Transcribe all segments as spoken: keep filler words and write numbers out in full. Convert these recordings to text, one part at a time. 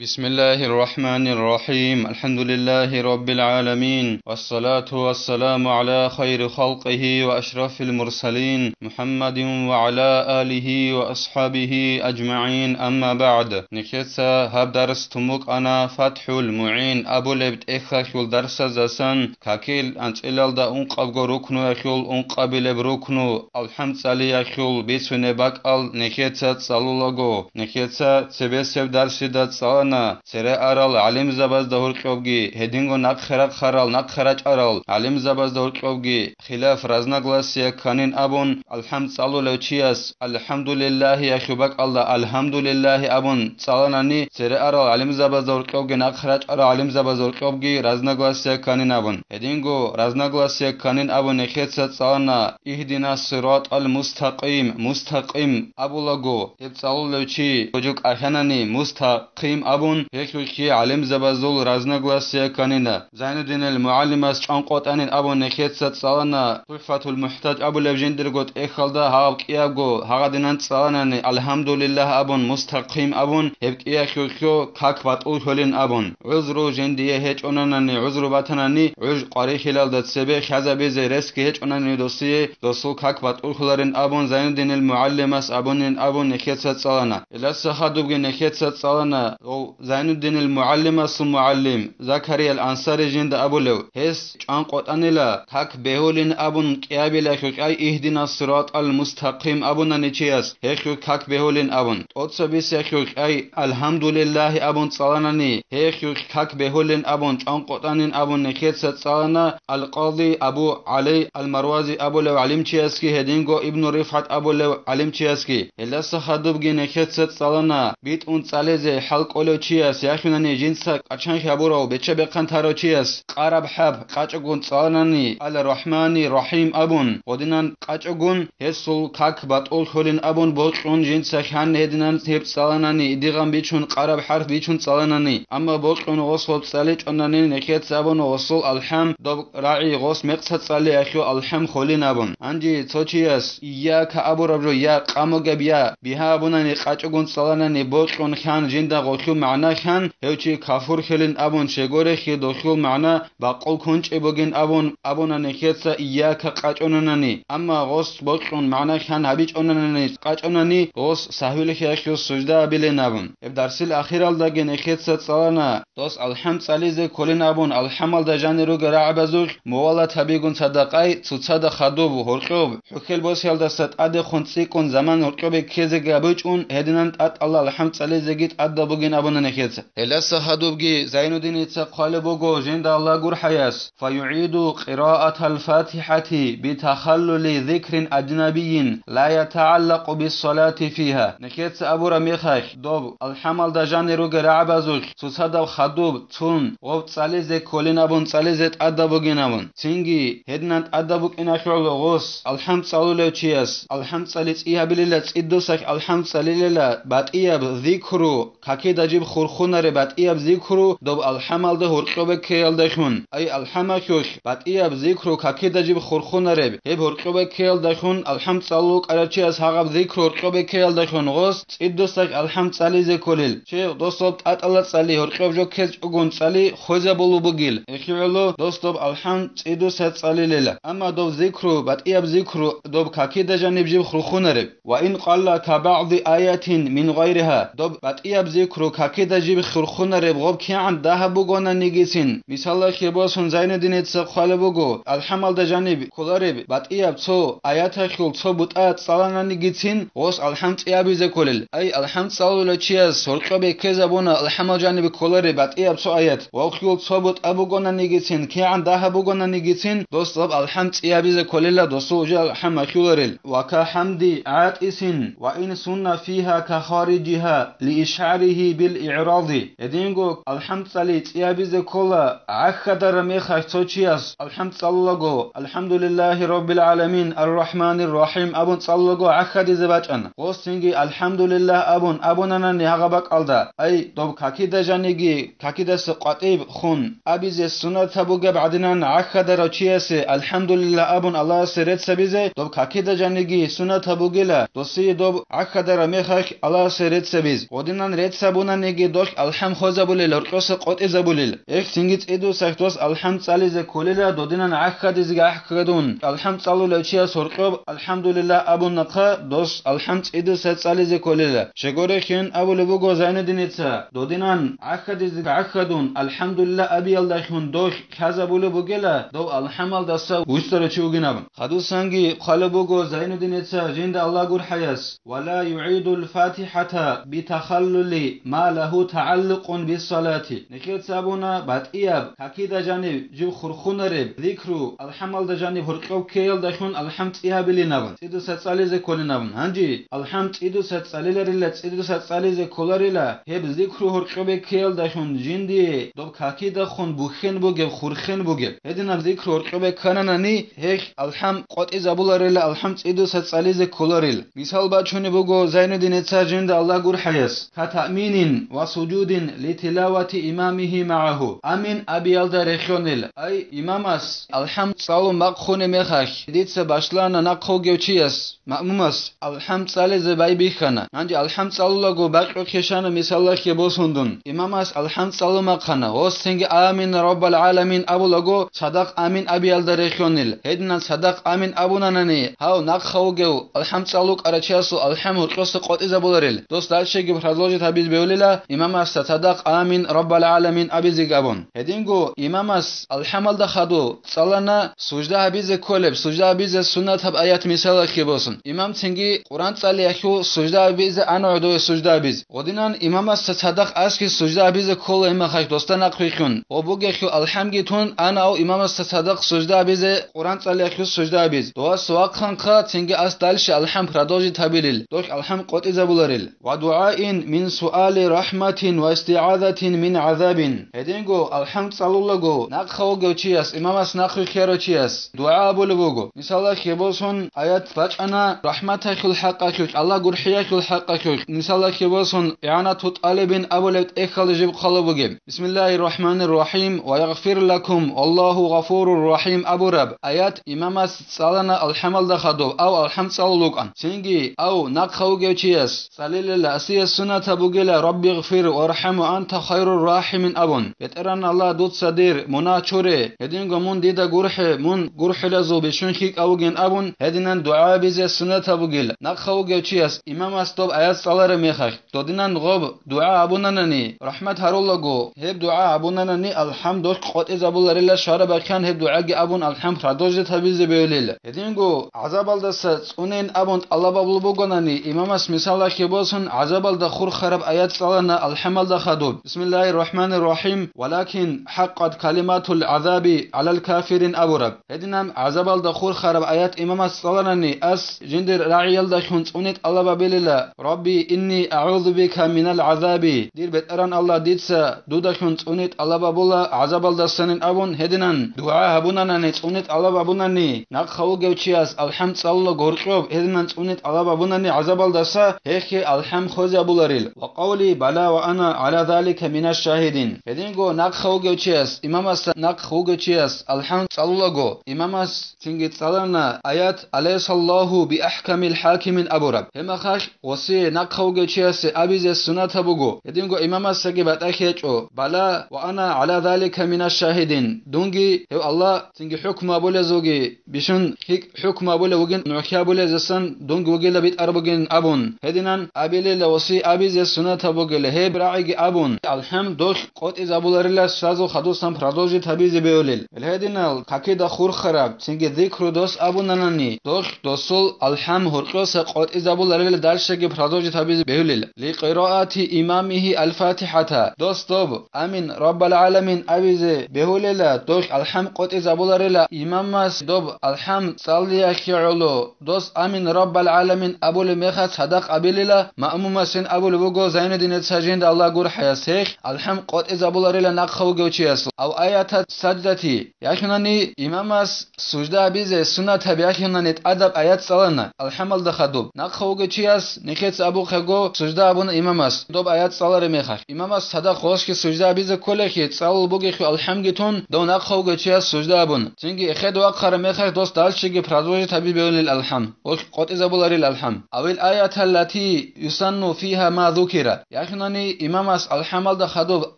بسم الله الرحمن الرحيم. الحمد لله رب العالمين. والصلاة والسلام على خير خلقه وأشرف المرسلين محمد وعلى آله وأصحابه أجمعين. أما بعد. Нехеца гьаб дарс тумукъана ФатхӀул МугӀин абулеб тӀехьалъул дарсаздасан, какил анцӀилалда ункъабго рукнуялъул ункъабилеб рукну, алхӀам цӀалиялъул бицунеб бакӀал нехеца цӀалулаго, нехеца цебесеб дарсида цӀалана, цере арал гӀалимзабазда гьоркьобги, гьединго нахъе рахъарал, нахъе рачӀарал гӀалимзабазда гьоркьобги хилаф, разногласие кканин абун, алхӀам цӀалулев чияс «АлхӀамдулиллагьи» яхъуб бакӀалда «АлхӀамдулиллагьи» абун цӀаланани, цере арал гӀалимзабазда гьоркьобги нахъе рачӀарал гӀалимзабазда гьоркьобги разногласие кканин абун. Гьединго разногласие кканин абун нехеца цӀалана «Игьдина сиратӀал мустакъим», мустакъим абулаго, гьеб цӀалулев чи гьужу кӀалъанани «мустахъим» абун, гьелъулъги гӀалимзабазул разногласие кканина. Зайнуддинил МугӀаллимас чӀванкъотӀанин абун нехеца цӀалана ТухӀфатул МухӀтаж абулеб жиндирго тӀехьалда гьаб кӀиябго гьагъадинан цӀаланани «АлхӀамдулиллагь» абун, «мустахъим» абун, гьеб кӀиялъулъго как батӀуллъулин абун. ГӀузру жиндие гьечӀонанани, гӀузру батанани, гӀуж къварихьилалда цебе хьазабизе ресги гьечӀонани досие, досул как батӀуллъуларин абун, Зайнуддинил МугӀаллимас абунин абун нехеца цӀалана. Гьелдаса хадубги нехеца цӀалана, гъов Зайнуддинил МугӀаллимасул мугӀаллим Закариял Ансари жинда абулев, гьес чӀванкъотӀанила, как бегьулин абун кӀиабилалъулъ ай «Игьдина сиратӀал мустахъим» абунани чияс, гьелъулъ как бегьулин абун. ТӀоцабисалъулъ ай «АлхӀамдулиллагьи» абун цӀаланани, гьелъулъ как бегьулин абун, чӀванкъотӀанин абун нехеца цӀалана Ал-Къади Абу ГӀали Ал-Марвази абулев гӀалимчиясги гьединго Ибну РифгӀат абулев гӀалимчиясги. Гьелдаса хадубги нехеца цӀалана битӀун цӀализе хӀал кӀолев чияс, яхъинани жинца кӀачанхъи гьабурав, беча-бехъан тарав чияс къараб хӀарп къачӀогун цӀаланани «Ал-Рахмани Рахим» абун, гъодинан къачӀогун, гьесул как батӀуллъулин абун бокьун, жинца хьан гьединан гьеб цӀаланани, идигъан бичун, къараб хӀарп бичун цӀаланани, амма бокьун гъос гьоб цӀаличӀонани, нехеца абун гъосул алхӀам доб рагӀи, гъос мекъса цӀалиялъул алхӀам холин абун. Гьанже цо чияс «Ийяка» абураб жо я къамугеб я бигьа абунани къачӀогун цӀаланани, бокьун хьан жинда гъолъул магӀна хьан, гьев чи кафурлъилин абун, щегорехъе долъул магӀна бакъул кунчӀеб бугин абун абуна нехеца «Ийяка» къачӀунанани, амма гъос бокьун магӀна хьан гьабичӀонанани къачӀунани, гъос сагьвилъиялъул сужда абилин абун. Гьеб дарсил ахиралдаги нехеца цӀалана, дос алхӀам цӀализе кколин абун, алхӀамалда жанир ругел рагӀабазулъ мувалат гьабигун цадахъай, цоцазда хадуб, гьоркьоб, хӀухьел босиялдаса тӀадехун цӀикӀкӀун заман гьоркьобе ккезеги абичӀун, гьединан тӀатӀалда алхӀам цӀализеги тӀадаб бугин абуна нехеца. Гьелдаса хадубги Зайнуддиница хъвалеб буго жинда Аллагь гурхӀаяс: «ФаюгӀиду къираатал фатихӀати битахаллули зикрин аджнабийин ла ятагӀаллакъу биссалати фигьа». Нехеца абураб мехалъ, доб алхӀамалда жанир ругел рагӀабазулъ цоцадаб хадуб цун, гъоб цӀализе кколин абун, цӀализе тӀадаб бугин абун. Цинги гьединан тӀадаб букӀиналъул гъос алхӀам цӀалулев чияс алхӀам цӀали цӀи гьабилила, цӀидусалъ алхӀам цӀалилила, батӀияб зикру, какида жиб хурхунареб батӀияб зикру доб алхӀамалда гьоркьобе ккеялдалъун. Ай алхӀамалъулъ батӀияб зикру, какида жиб хурхунареб, гьеб гьоркьобе ккеялдалъун алхӀам цӀалул вукӀарав чияс гьагъаб зикру гьоркьобе ккеялдалъун гъос цӀидусалъ алхӀам цӀализе кколел. Чи дос доб тӀатӀала цӀали, гьоркьоб жо ккечӀогун цӀали хвезабулеб бугил. Эхигъело дос доб алхӀам цӀидуса цӀалилела. Амма доб зикру, батӀияб зикру, доб какида жаниб жиб хурхунареб. «Ва ин къалла ка багӀди аятин мин гъайриха», доб батӀияб зикру какида жиб хурхунареб гъоб кигӀан дагьаб бугонанигицин, мисалалъе босун, Зайнуддиница хъвалеб буго, алхӀамалда жаниб кколареб батӀияб цо аяталъул цо бутӀа цӀалананигицин, гъос алхӀам цӀиабизе кколел. Ай, алхӀам цӀалулев чияс гьоркьобе ккезабуна алхӀамал жаниб кколареб батӀияб цо аят, ва хьул цо бутӀа бугонанигицин, кигӀан дагьаб бугонанигицин, дос доб алхӀам цӀиабизе кколела, досул уже алхӀам ахьуларел. «Ва ка хӀамди гӀатӀисин, ва ин сунна фигьа ка хариджиха ли ишгӀарихи бил игӀради». Гьединго алхӀам цӀали цӀиабизе ккола, гӀахьадараб мехалъ цо чияс алхӀам цӀалулаго, «АлхӀамдулиллагьи раббил гӀаламин, ар-рахӀманир-рахӀим» абун цӀалулаго гӀахьадизе бачӀана. Гъос цинги «АлхӀамдулиллагь» абун абунанани гьагъа бакӀалда, ай, доб какида жаниги, какидаса къватӀиб хун абизе суннатаб бугеб гӀадинан, гӀахьадарав чиясе «АлхӀамдулиллагь» абун Аллагьасе рецц гьабизе доб какида жаниги суннатаб бугила, досие доб гӀахьадараб мехалъ Аллагьасе рецц гьабиз. Гъодинан рецц гьабунани Гьеги дохь алхӀам хвезабулел, гьоркьоса къотӀизабулел. Эхь, цинги цӀидусахь дос алхӀам цӀализе кколела, додинан гӀахьадизеги гӀахьадун, алхӀам цӀалулев чияс гьоркьоб «АлхӀамдулиллагь» абун нахъа, дос алхӀам цӀидуса цӀализе кколела. Щегорехин абулеб буго Зайнуддиница, додинан гӀахьадизеги гӀахьадун, «АлхӀамдулиллагь» абиялдалъун дохь хьазабулеб бугела, дов алхӀамалдаса вуссарав чи вугин абун. Хадусанги хъвалеб буго Зайнуддиница, жинда Аллагь гурхӀаяс: «Ва ла югӀидул фатихӀата битахаллули ма лагьу тагӀаллукъун биссалати». Нехеца абуна батӀияб, какида жанив жив хурхунареб зикру, алхӀамалда жанив гьоркьов ккеялдалъун алхӀам цӀи гьабилин абун, цӀидуса цӀализе кколин абун. Гьанже алхӀам цӀидуса цӀалиларила, цӀидуса цӀализе кколарила, гьеб зикру гьоркьобе ккеялдалъун жиндие доб какидахун бухьен бугеб, хурхен бугеб. Гьединаб зикру гьоркьобе ккананани, гьелъ алхӀам къотӀизабуларила, алхӀам цӀидуса цӀализе кколарил. Мисал бачунеб буго Зайнуддиница, жинда Аллагь гурхӀаяс: «Катаъминин ва сужудин литилавати имамихи магӀагьу». Амин абиялда рехьонел. Ай, имамас алхӀам цӀалун бахъунеб мехалъ, дица башлана нахъа вугев чияс, маъмумас алхӀам цӀализе байбихьана. Гьанже алхӀам цӀалулаго бакьухъе щана мисалалъе босун дун. Имамас алхӀам цӀалун бахъана, гьосцинги «Амин, Раббал гӀаламин» абулаго, цадахъ «Амин» абиялда рехьонел. Гьединан цадахъ «Амин» абунанани, гьав нахъа вугев алхӀам цӀалукӀарав чиясул алхӀам гьоркьоса къотӀизабуларел. Дос дальшеги продолжить гьабизе бегьулила, имамасда цадахъ «Амин, Раббал гӀаламин» абизеги абун. Гьединго имамас алхӀамалда хадув цӀалана сужда гьабизе кколеб, сужда гьабизе суннатаб аят мисалалъе босун. Имам цинги Къуран цӀалиялъул сужда гьабизе ана гӀодове сужда гьабиз. Гъодинан имамасда цадахъ аски сужда гьабизе ккола гьеб мехалъ досда нахъвилълъун. Гъоб бугелъул алхӀамги тун ана гьав имамасда цадахъ сужда гьабизе, Къуран цӀалиялъул сужда гьабиз. Дос вахъанхъа цинги ас дальше алхӀам продолжить гьабилил, дохь алхӀам къотӀизабуларил. «Ва дугӀаин мин суали рахӀматин ва истигӀазатин мин гӀазабин». Гьединго алхӀам цӀалулаго нахъа вугев чияс, имамас нахъвилълъарав чияс дугӀа абулеб буго. Мисалалъе босун, аят бачӀана рахӀматалъул хӀакъалъулъ, Аллагь гурхӀиялъул хӀакъалъулъ. Мисалалъе босун, «ИгӀанату тӀалибин» абулеб тӀехьалда жиб хъвалеб бугеб: «Бисмиллагьир рахӀманир рахӀим, ва ягъфир лакум, валлагьу гъафурур рахӀим» абураб аят имамас цӀалана алхӀамалда хадуб, ав алхӀам цӀалулукӀан. Цинги, ав нахъа вугев чияс цӀалилела, асие суннатаб бугела: «Рабби гъфир вархӀам ва анта хайрур рахӀимин» абун, «БетӀеран Аллагь, дуца дир мунагь чуре, гьединго мун дида гурхӀе, мун гурхӀилазул бищун лъикӀав вугин» абун, гьединан дугӀа гьабизе суннатаб бугела, нахъа вугев чияс имамас доб аят цӀалараб мехалъ. Додинан гъоб дугӀа гьабунанани, рахӀмат гьарулаго, гьеб дугӀа гьабунанани, алхӀам дохь къотӀизабуларила шараб бахъян гьеб дугӀаги абун, алхӀам продолжить гьабизе бегьулел. Гьединго гӀазабалдаса цӀунейин абун тӀалаб гьабулеб бугонани, имамас мисалалъе босун гӀазабалда хурхараб аят цӀалана алхӀамалда хадуб: «Бисмиллагьир рахӀманир рахӀим, валакин хӀакъат калиматул гӀазаби гӀалал кафирин» абураб. Гьединан гӀазабалда хурхараб аят имамас цӀаланани, ас жиндир рагӀиялдалъун цӀуни тӀалаб гьабилила: «Рабби, инни агӀузу бика минал гӀазаби», дир БетӀеран Аллагь, дица дудалъун цӀуни тӀалаб гьабула гӀазабалдасанин абун, гьединан дугӀа гьабунанани, цӀуни тӀалаб гьабунани, нахъа вугев чияс алхӀам цӀалула гьоркьоб, гьединан цӀуни тӀалаб гьабунани гӀазабалдаса, гьехье алхӀам хвезабуларил. «Ва къавли бала ва ана гӀала залика минаш шагьидин». Гьединго нахъа вугев чияс, имамасда нахъа вугев чияс алхӀам цӀалулаго, имамас цинги цӀалана аят: «Алайсаллагьу биахӀкамил хӀакимин» абураб. Гьеб мехалъ гъосие, нахъа вугев чиясе абизе суннатаб буго, гьединго имамасдаги батӀа гьечӀо: «Бала ва ана гӀала залика минаш шагьидин», дунги гьев Аллагь цинги хӀукму гьабулезулги бищун лъикӀ хӀукму гьабулев вугин, нугӀлъи гьабулезасан дунги вугила битӀараб бугин абун, гьединан абилела, гъосие абизе суннатаб бугела, гьеб рагӀиги абун, алхӀам дохь къотӀизабуларила сразу хадусан продолжить гьабизе бегьулел. Гьединал какида хурхараб, цинги зикру дос абунанани, дохь досул алхӀам гьоркьоса къотӀизабуларила дальшеги продолжить гьабизе бегьулел. Ли къираати имамихи аль-фатихӀата, дос доб «Амин, Раббал гӀаламин» абизе бегьулела, дохь алхӀам къотӀизабуларила, имамас доб алхӀам цӀалиялъе гӀоло, дос «Амин, Раббал гӀаламин» абулеб мехалъ цадахъ абилила, маъмумасин абулеб буго Зайнуддиница, жинда Аллагь гурхӀаяс, гьелъ алхӀам къотӀизабуларила нахъа вугев чиясул. Ав аятат саждати, яхинани имамас сужда гьабизе суннатаб яхинани тӀадаб аят цӀалана алхӀамалда хадуб. Нахъа вугев чияс нехеца абухъего сужда гьабуна имамас, доб аят цӀалареб мехалъ. Имамас цадахъ гъосги сужда гьабизе кколехи, цӀалул бугехи алхӀамги тун, дов нахъа вугев чияс сужда гьабун. Цинги эхеде вахъараб мехалъ дос дальшеги продолжить гьабизе бегьулел алхӀам, ва къотӀизабуларил алхӀам. Авил аяталлати юсанну фиха ма зукира. Хинани имамас алхӀамалда хадуб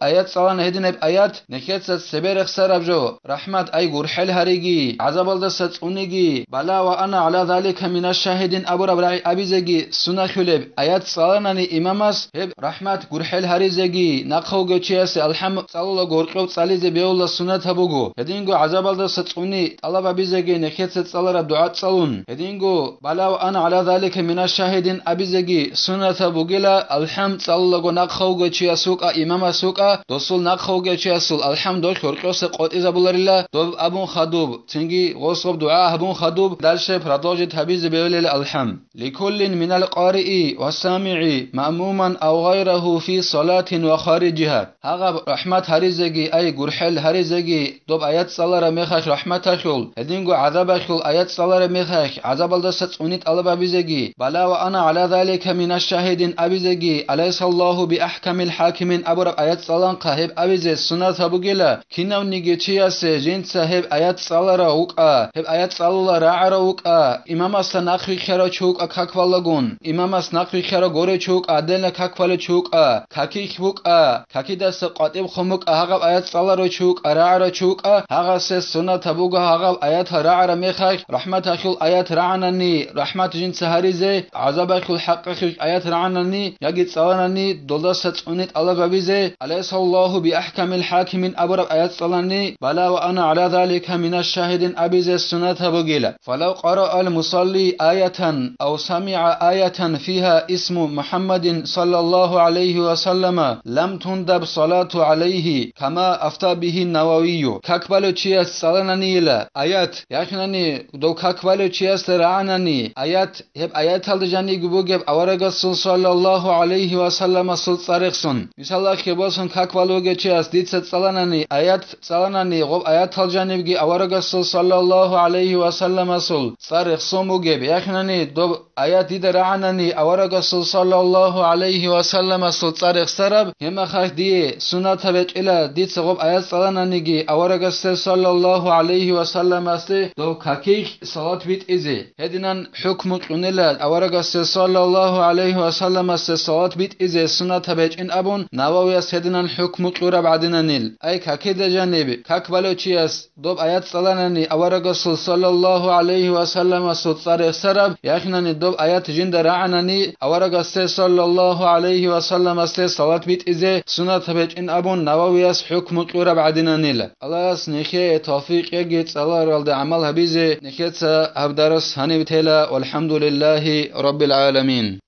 аят цӀалана, гьединаб аят нехеца цебе рехсараб жо, рахӀмат, ай гурхӀел гьариги, гӀазабалдаса цӀуниги, бала ва ана гӀала залика мина шагьидин абураб рагӀи абизеги сунахьулеб аят цӀаланани имамас, гьеб рахӀмат гурхӀел гьаризеги, нахъа вугев чиясе алхӀам цӀалула, горкьоб цӀализе бегьула, суннатаб буго. Гьединго гӀазабалдаса цӀуни тӀалаб абизеги нехеца цӀалараб дугӀа цӀалун, гьединго бала ва ана гӀала залика мина шагьидин абизеги суннатаб бугила, алхӀам цӀалулаго нахъа вугев чияс вукӀа, имамас вукӀа, досул нахъа вугев чиясул алхӀам дол хӀоркьоса къотӀизабуларила, доб абун хадуб, цинги гъосгъоб дугӀа гьабун хадуб, дальше продолжить гьабизе бегьулила алхӀам. Ликуллин минал къарии ва самигӀи маъмуман ав гъайрагьу фи салатин ва хариджигьа. Гьагъаб рахӀмат гьаризеги, ай гурхӀел гьаризеги, доб аят цӀалараб мехалъ рахӀматалъул, гьединго гӀазабалъул аят цӀалараб мехалъ гӀазабалдаса цӀуни тӀалаб абизеги, бала ва ана гӀала залика мина шагьидин абизеги, алайсаллагьу биахӀкамил хӀакимин абураб аят цӀаланхъа, гьеб абизе суннатаб бугила, кинавниги чиясе жинца гьеб аят цӀаларав вукӀа, гьеб аят цӀалула рагӀарав вукӀа, имамасда нахъ вихьарав чи вукӀа как балагун, имамас нахъ вихьарав горев чи вукӀа, гьадинаб как балев чи вукӀа, какихь вукӀа, какидаса къватӀиб хъун букӀа, гьагъаб аят цӀаларав чи вукӀа, рагӀарав чи вукӀа, гьагъасе суннатаб буго гьагъаб аятал рагӀараб мехалъ, рахӀматалъул аят рагӀанани, рахӀмат жинца гьаризе, гӀазабалъул хӀакъалъулъ аят рагӀанани яги цӀаланани, долдаса цӀуни тӀалаб абизе, алайсаллагьу биахӀкамил хӀакимин абураб аят цӀалани, бала ва ана гӀала залика мина шагьидин абизе суннатаб бугила. Фалав къараал мусалли аятан ав самигӀа аятан фигьа исму МухӀаммадин саллаллагьу гӀалайгьи ва саллама, лам тундаб салату гӀалайгьи, кама афта бигьи Нававию. Как балев чияс цӀалананийила аят, яхинани дов как балев чиясда рагӀанани аят, гьеб аяталда жанибги бугеб аварагасул саллаллагьу гӀалайгьи ва салламасул цӀар рехсон. Мисалалъе босун, как балев вугев чияс дица цӀаланани аят, цӀаланани гъоб аятал жанибги аварагасул саллаллагьу гӀалайгьи ва салламасул цӀар рехсон бугеб, яхинани доб аят дида рагӀанани аварагасул саллаллагьу гӀалайгьи ва салламасул цӀар рехсараб, гьеб мехалъ дие суннатаб гьечӀила дица гъоб аят цӀалананиги аварагасде саллаллагьу гӀалайгьи ва салламасде доб какихь салат битӀизе. Гьединан хӀукму кьунила аварагасде саллаллагьу гӀалайгьи ва салламасде салат битӀизе суннатаб гьечӀин абун, Нававияс гьединан хӀукму кьураб гӀадинанил. Ай какида жаниб, как балев чияс доб аят цӀаланани аварагасул саллаллагьу гӀалайгьи ва салламасул цӀар рехсараб, яхинани доб аят жинда рагӀанани аварагасде саллаллагьу гӀалайгьи ва салламасде салат битӀизе суннатаб гьечӀин абун, Нававияс хӀукму кьураб гӀадинанила. Аллагьас нехее тавфикъ яги цӀаларалда гӀамал гьабизе. Нехеца гьаб дарс гьаниб тела. ВалхӀамдулиллагьи раббил гӀаламин.